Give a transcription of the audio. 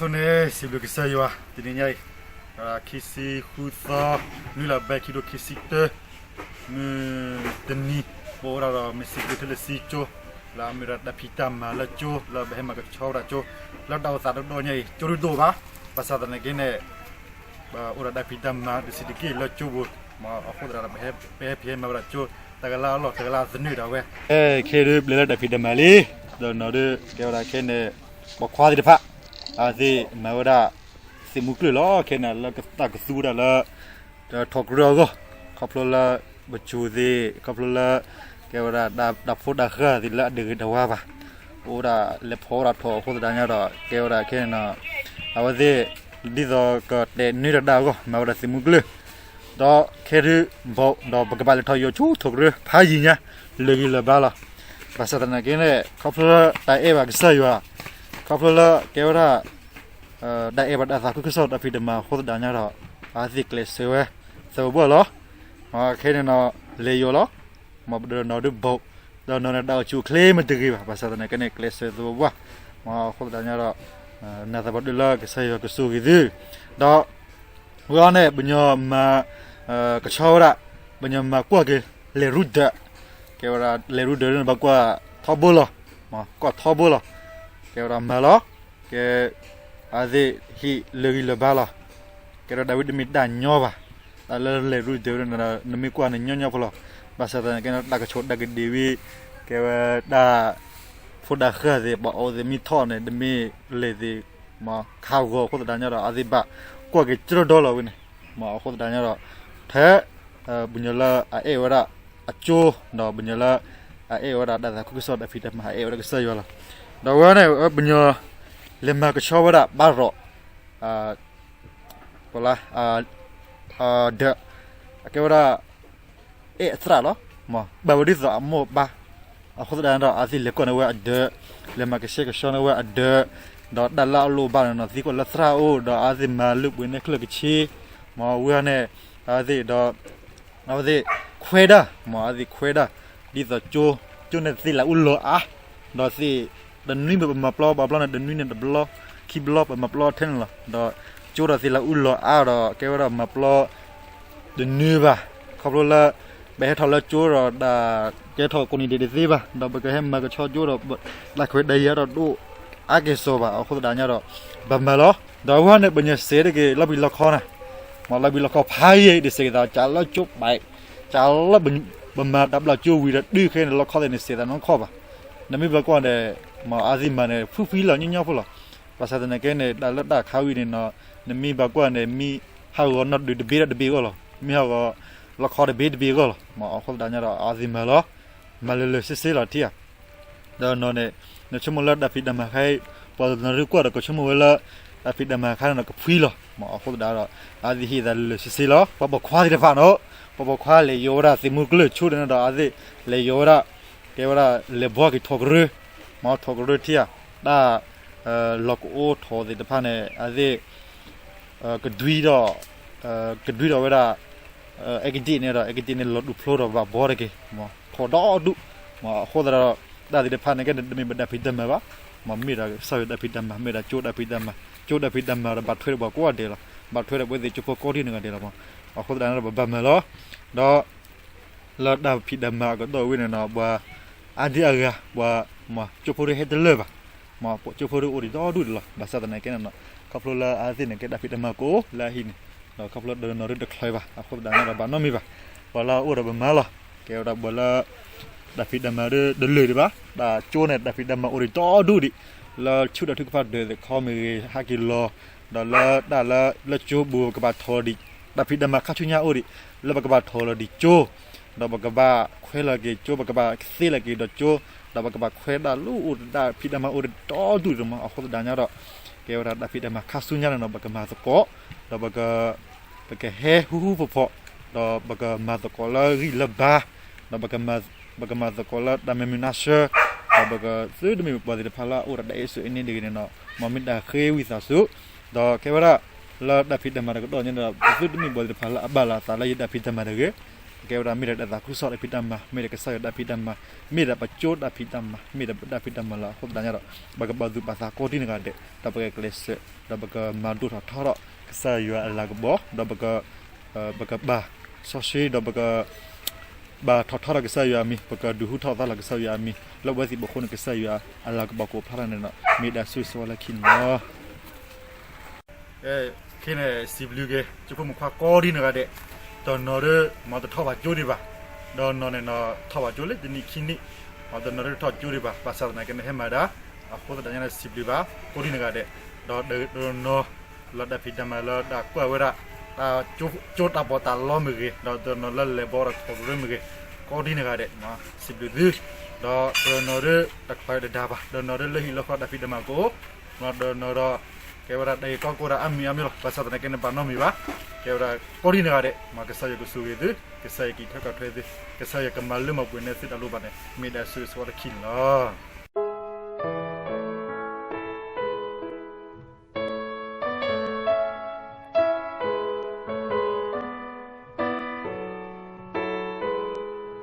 အဃိန့ၣ် စံးဘျုးကစၢ်ယွၤ တနံၤညါအံၤ ခံဆံဃုသီ နွံလါဘဲ ခံထိခံဆံတၢ မုၢ်တနံၤ ပအိၣ်ဒၣ်ဒီးမ့ၢ်စံးဘျုးထူလၢစံကၠိ လၢအမ့ၢ်ဒၣ်တၢ်ဖံးတၢ်မၤလၢကၠိ လၢပဟဲမၤကဆှီဝဲဒၣ်ကၠိ လၢတၢ်အိၣ်သးတဒီညါအံၤ ကၠိဒိၣ်ဒိၣ်ဘၣ်. ဘၣ်ဆၣ်သနာ်က့န့ၣ် ပအိၣ်ဒီးတၢ်ဖံးတၢ်မၤဒီးစံးတက့ၢ်လၢကၠိပူၤ အဃိသတးဒီး ပဟဲဖံးဟဲမၤဝဲဒၣ်ကၠိ တၢ်ကလၢအလီၢ် တၢ်ကလၢအသနၢၣ်ဒၣ်ဝဲ ခဲဒုးဘျဲးလၢတၢ်ဖံးတၢ်မၤလံ ဒီးနီၢ်ဒုး ကဲဝဲဒၣ်ခဲန့ၣ် ပိာ်ခွါသ့ၣ်တဖၣ် အဝဲသ့ၣ်မၤဝဲဒၣ် သ့ၣ်မူကျၢၢ်လီၤ. ခဲန့ၣ်လၢတၢ်ကသူဝဲဒၣ်လၢ ထီၣ်ကရၢအဂီၢ် ခီဖျိလၢ ပစိၤသ့ၣ် ခီဖျိလၢ ကဲဝဲဒၣ် တၢ်ဖိတၢ်ဃၢ်သ့ၣ်လၢအတဂ့ၤတဝါဘၣ် အိၣ်ဒၣ်လဲၤဖီၣ်ဝဲဒၣ်ထီၣ်အဃိသတးညါဒီး ကဲဝဲဒၣ်ခဲန့ၣ် အဝဲသ့ၣ် ဒ်သိးကတဲာ်နွဲတၢ်ဒၣ်အဂီၢ် မၤဝဲဒၣ်သ့ၣ်မူကျၢၢ် ဒီးခဲဒုးဘီၣ် ဒီးပကဘၣ်လဲၤထီၣ်ယိာ်ဆူထီၣ်ကရၢဖးယံၤညါ လၢာ်ဂံၢ်လၢာ်ဘါလီၤ. ဘၣ်ဆၣ်သနာ်က့န့ၣ် ခီဖျိလၢတၢ်အဲၣ်ဘၣ်ကစၢ်ယွၤ ခီဖျိလၢကဲဝဲဒၣ် တၢ်အဲၣ်ဘၣ်တၢ်သးခုကစီၣ်တၢ်ဖံးတၢ်မၤအဃိသတးညါဒီး အဝဲသ့ၣ်ကျဲးစၢးဝဲ သဝဲဘၣ်လီၤ. ခဲန့ၣ်နီၢ် လဲၤယိာ်လီၤ မ်ဒီးနီၢ်ဒုးဘီၣ် ဒီးနီၢ်န့ၣ်တၢ်အိၣ်ဆူၣ်အိၣ်ချ့မ့ၢ်တဂ့ၤဘၣ် ဘၣ်ဆၣ်သနာ်က့န့ၣ် ကျဲးစၢးသဝဲဘၣ် မ်အဃိသတးညါဒီး နာ်သပှၢ်ဒၢၣ်လၢကစၢ်ယွၤကဆိၣ်ဂ့ၤသု ဒီး ဝဲအံၤန့ၣ် ပညီမၤ ကဆှီဝဲဒၣ် ပညီမၤကွၢ်က့ၤ လဲၤရူဒၢး ကဲဝဲဒၣ်လဲၤရူဒၢးန့ၣ် ဘၣ်ကွၢ်ထီဘိလီၤ ကွၢ်ထီဘိလီၤ ကဲဝဲဒၣ်မၤလီၤ ကဲ အဝဲသ့ၣ်ဟံးလၢာ်ဂံၢ်လၢာ်ဘါလီၤ ကဲဒီးဒၣ်ဝဲတမ့ၢ်တၢ်ညီဘၣ် တၢ်လၢလဲၤရူဒၢးန့ၣ် နမ့ၢ်ကွၢ်န့ၣ်ညီညီဖိလီၤ ဘၣ်ဆၣ်သနာ်က့န့ၣ် တၢ်ကဆိးတၢ်ကဒ့ၣ်ဝံၤ ကဲဝဲဒၣ် ဖိဒၣ်ဃၢ်သ့ၣ် ပှၤအီၣ်သ့ၣ်မ့ၢ်ထီၣ်န့ၣ် တမ့ၢ်လဲၤသ့ၣ် မၤခးဂီၤအဃိသတးညါဒီး အဝဲသ့ၣ်ဘၣ်ကွၢ်က့ၤကၠီဒီလီၤဝဲန့ၣ် မ်အဃိသတးညါဒီး ထဲ ပညီလၢအအဲၣ်ဝဲဒၣ်အကၠိ ဒီးပညီလၢ အအဲၣ်ဝဲဒၣ်တၢ်သးခုကစီၣ်တၢ်ဖံးတၢ်မၤ အအဲၣ်ဝဲဒၣ်ကစၢ်ယွၤလီၤ ဒီးဝဲန့ၣ် ပညီ လဲၤမၤကဆှီဝဲဒၣ်ဘါရီၣ် ပလါ ဒီး အကဲဝဲဒၣ် အဲၣ်အသရၣ်လီၤ မ်ဘၣ်ဝဲဒ်သိးအမိၢ်အပၢ် အဃိသတးဒီး အဝဲသ့ၣ်လဲၤကွၢ်န့ၢ်ဝဲအဒၢး လဲၤမၤကဆှဲကဆှီန့ၢ်ဝဲအဒၢး ဒီးတၢ်လၢအလိၣ်ဘၣ်န့ၣ်နီၢ် သံကွၢ်လၢသရၣ်အိၣ် ဒီးအဝဲသ့ၣ်မၤလၢပှဲၤန့ၢ်ချၢၣ်ကဆ့ မ်ဝဲန့ၣ် အဝဲသ့ၣ်ဒီး အဝဲသ့ၣ်ခွဲးဒၣ် မ်အဝဲသ့ၣ်ခွဲးဒၣ် ဒ်သိးကၠိ ကၠိန့ၣ်သ့ၣ်လၢအူလီၤအါ ဒီးသ့ၣ် တနွံမ့ၢ်ပမၤပျီ ပှၤပျီန့ၣ် တနွံန့ၣ်တဘျီ ခံဘျီပမၤပျီထဲန့ၣ်လီၤ ဒီးကၠိဒီးသ့ၣ်လၢအူလီၤအါဒီး ကဲဝဲဒၣ်မၤပျီ တနွံဘၣ် ခီဖျိလၢ ပဟဲထီၣ်လၢကၠိဒီး တၢ်ကဲထီၣ်ကိးနံၤဒဲးတသ့ဘၣ် ဒီးပကဟဲမၤကဆှီကၠိဒီး တၢ်ခွဲးတၢ်ယာ်ဒီးဒိၣ်အါကဲၣ်ဆိးဘၣ် အဃိသတးညါဒီး ဘၣ်မၤလီၤ ဒီးအဝဲန့ၣ် ပညီစဲးတက့ၤ လီၢ်ဘံၣ်လီၢ်ခီန့ၣ် မ်လီၢ်ဘံၣ်လီၢ်ခီဖးယံၤ တစဲးကသး ကးလၢကၠိဘၣ် ကးလၢ ပမၤတၢ်ဘျၣ်ကၠိဝံၤဒီး တုၤခဲန့ၣ် လီၢ်ခီသ့ၣ်န့ၣ် စဲးသးနီၢ်ခီဘၣ် နမ့ၢ်ဘၣ်ကွၢ်န့ၣ် မ်အဝဲသ့ၣ်မၤန့ၣ် ဖုဖုလီၤ ညီညီဖိလီၤ ဘၣ်ဆၣ်သနာ်က့န့ၣ် တၢ်လၢတၢ်ခါဝံၤန့ၣ်နီၢ် နမ့ၢ်ဘၣ်ကွၢ်န့ၣ် မ့ၢ်ဟးဂီၤနီၢ်ဒုးတဘ့ၣ်ဒီးတဘ့ၣ်အဂီၢ်လီၤ မ့ၢ်ဟးဂီၤ လီၢ်ခီတဘ့ၣ်တဘ့ၣ်အဂီၢ်လီၤ မ်အဃိသတးညါဒီး အဝဲသ့ၣ်မၤလီၤ မၤလၢာ်လၢာ်ဆ့ဆ့လီၤထံဧါ ဒီးနီၢ်န့ၣ် နဆိကမိၣ်လၢတၢ်ဖံးတၢ်မၤခါအံၤ ပှၤတနီၤဒုးကွၢ်ဒီးကဆိကမိၣ်ဝဲလၢ တၢ်ဖံးတၢ်မၤခါန့ၣ်နီၢ်ကဖှံလီၤ မ်အဃိသတးဒီး အဝဲသ့ၣ်ဟ့ၣ်သးလၢာ်လၢာ်ဆ့ဆ့လီၤ ပှၤပိာ်ခွါသ့ၣ်တဖၣ်နီၢ် ပှၤပိာ်ခွါလဲၤယိးဝဲဒၣ်သ့ၣ်မူကျၢၢ်ဆိန့ၣ်ဒီး အဝဲသ့ၣ်လဲၤယိးဝဲဒၣ် ကဲဝဲဒၣ်လဲၤဘှီက့ၤထီၣ်ကရၢ မ်ထီၣ်ကရၢထံဧါ တၢ် လီၢ်ကအိထီၣ်သ့ၣ်တဖၣ်န့ၣ် အဝဲသ့ၣ် ကဒွံဒီး ကဒွံဒီးဝဲဒၣ် အဲကဒံးန့ၣ်ဒီး အဲကဒံးန့ၣ်လီၤဒူၣ်ဖျိဒီးဘၣ်ဘှီတက့ၢ် မ်ထီၣ်ဒီဒူၣ် မ်အဃိသတးဒီး တၢ်သ့ၣ်တဖၣ်န့ၣ်ကဲန့ၣ် တမ့ၢ်ပတၢ်ဖံးတၢ်မၤဘၣ် မ်မ့ၢ်ဒၣ်ကစၢ်ယွၤတၢ်ဖံးတၢ်မၤ မ့ၢ်ဒၣ်ကၠိတၢ်ဖံးတၢ်မၤ ကၠိတၢ်ဖံးတၢ်မၤဒီးဘၣ်ထွဲဒီးပှၤကိးဂၤဒဲးလီၤ ဘၣ်ထွဲဒီးပဝဲသ့ၣ်ကၠိဖိကိးဂၤဒဲးလီၤ မ်အဃိသတးန့ၣ်ဒီး ပဘၣ်မၤလီၤ ဒီး လၢတၢ်ဖံးတၢ်မၤအကတီၢ်ဝဲန့ၣ်နီၢ် ပှၤ အါဒံအါဂၤ ပှၤ မ်ကၠိဖိဒုးဟဲတလၢာ်ဘၣ် မ်ကၠိဖိဒုးအိၣ်ဒံးဒီဒူၣ်ဒံးလီၤ ဘၣ်ဆၣ်သနာ်က့န့ၣ်နီၢ် ခီဖျိလၢအဝဲသ့ၣ်န့ၣ် ကဲတၢ်ဖံးတၢ်မၤကအိၣ်လၢအဟံၣ်န့ၣ် ဒီးခီဖျိတနီၤဒုးတချုးဘၣ် အဃိသတးန့ၣ်ဒီး ဘၣ်နီတမံၤဘၣ် ပှၤလၢအအိၣ်ဒီးပမၤလီၤ ကဲဝဲဒၣ်ပှၤလၢ တၢ်ဖံးတၢ်မၤဒုးတလၢာ်ဒံးဘၣ် တၢ်ကၠိန့ၣ် တၢ်ဖံးတၢ်မၤအိၣ်ဒံးဒီဒူၣ်ဒံး လၢဆူတၢ်ထုကဖၣ်ဒၢးသ့ၣ်ခီမ့ၢ်ဂ့ၤ ဟးက့ၤလီၤ ဒီးလၢတၢ်လၢ လၢကၠိပူၤပကဘၣ်ထီၣ်ဒံး တၢ်ဖံးတၢ်မၤခါဆူညါအိၣ်ဒံး လၢပကဘၣ်ထီၣ်လီၤဒံးကၠိ ဒီးပကဘၣ်ခွဲးလီၤက့ၤကၠိ ပကဘၣ်သ့လီၤက့ၤဒီးကၠိ ဒီးပကဘၣ်ခွဲးဒၣ်လၢအိၣ်တၢ်ဖံးတၢ်မၤအိၣ်ဒံးဒီဒူၣ်ဒံးမး အဃိသတးညါဒီး ကဲဝဲဒၣ်တၢ်ဖံးတၢ်မၤခါဆူညါန့ၣ်ဒီး ပကမၤသကိး ဒီး ပကဟဲဟူဟူဖိးဖိး ဒီးပကမၤသကိးလၢဂံၢ်လၢဘါ ဒီး ပကမၤသကိးလၢတၢ်မဲာ်မုာ်နါဆၢ ဒီးပကသုတမ့ၢ်ပှၤသ့ၣ်တဖၣ်လၢအအိၣ်ဒီးတၢ်အဲၣ်စူၣ်အဲၣ်န့ၣ်တဂ့ၤန့ၣ်ဒီး မ်မ့ၢ်တၢ်ဃ့ဝံသးစူၤ ဒီးကဲဝဲဒၣ် လၢတၢ်ဖံးတၢ်မၤတကတီၢ်ညါဒီး ပသုတမ့ၢ်ပှၤသ့ၣ်တဖၣ်လၢအဘၣ်လီၤအသးလၢယတၢ်ဖံးတၢ်မၤတဂ့ၤ ကဲဝဲဒၣ်မ့ၢ်ဒီးတၢ်သးခုကစီၣ်တၢ်ဖံးတၢ်မၤ, မ့ၢ်ဒီးကစၢ်ယွၤတၢ်ဖံးတၢ်မၤ, မ့ၢ်ဒီးပကၠိတၢ်ဖံးတၢ်မၤ, မ့ၢ်ဒီးပတၢ်ဖံးတၢ်မၤလီၤ. အဃိသတးန့ၣ်ဒီး ပကဘၣ်သူၣ်ပာ်သးကိးဒ်နဂၤဒဲး, ဒီးပကကျဲးစၢး, ဒီးပကမၤဒိၣ်ထီၣ်ထီထီၣ်ကစၢ်ယွၤအလၤကပီၤ, ဒီးပက, ပကဘၣ်စီဆှံ, ဒီးပက ဘၣ်ထီၣ်ထီထီၣ်ကစၢ်ယွၤအမံၤ, ပကဒုးဟူထီၣ်သါလီၤကစၢ်ယွၤအမံၤ, လၢအဝဲသ့ၣ်အဖီခိၣ်န့ၣ် ကစၢ်ယွၤအလၤကပီၤကအိၣ်ဖျါထီၣ်န့ၣ်ဒီး မ့ၢ်ဒၣ်ဆိၣ်ဂ့ၤဆိၣ်ဝါလၢခံန့ၣ်လီၤ. ခဲအံၤန့ၣ် စံးဘျုးက့ၤ ကၠိဖိမုၣ်ခွါကိးဒ်နဂၤဒဲး, တနီၤဒီး မ်တထီၣ်ဘၣ်ကၠိဒံးဘၣ်, ဒီးနီၤန့ၣ်နီၤထီၣ်ဘၣ်ကၠိလၢတနံၣ်ခံနံၣ်, မ်တနီၤဒီးတထီၣ်ကၠိဒံးဘၣ်, ဘၣ်ဆၣ်သနာ်က့န့ၣ်ဟဲမၤဒၣ်, အဃိသတးန့ၣ်စံးဘျုးဘၣ် ကိးဒ်နဂၤဒဲး, ဒီးတနီၤ လၢတၢ်ဖံးတၢ်မၤလၢတၢ်ကွၢ်ဝဲဒၣ် တၢ်ကၠိတၢ်ဘီၣ်တၢ်လီမ့ၢ်ဂ့ၤ, ဒီးတနီၤလၢလဲၤဘီဒီးခိးကရၢမ့ၢ်ဂ့ၤ, ကိးဒ်နဂၤဒဲး စံးဘျုးသု, ဒီးတနီၤဒီး တၢ်ခွဲးတဒါဘၣ်, တနီၤဒီးလၢဟံၣ်လၢဃီတၢ်ဖံးတၢ်မၤကအိၣ်, ဒီးတနီၤဒီး ကဲဝဲဒၣ်တၢ်ဂ့ၢ်ကီကိးဒၣ်အါမံၤအါမံၤလီၤ, ဘၣ်ဆၣ်သနာ်က့န့ၣ်ဘၣ်နီတမံၤဘၣ်, ကဲဝဲဒၣ်ကိးဒ်နဂၤဒဲး မ်ကစၢ်ယွၤကဆိၣ်ဂ့ၤသု, ကစၢ်ယွၤကထုးကီၤထွဲသု, ကစၢ်ယွၤကမၤလၢမၤပှဲၤန့ၢ်သုတၢ်လိၣ်ဘၣ်န့ၣ် မ့ၢ်ဒၣ်ဆိၣ်ဂ့ၤဆိၣ်ဝါလၢခံန့ၣ်လီၤ.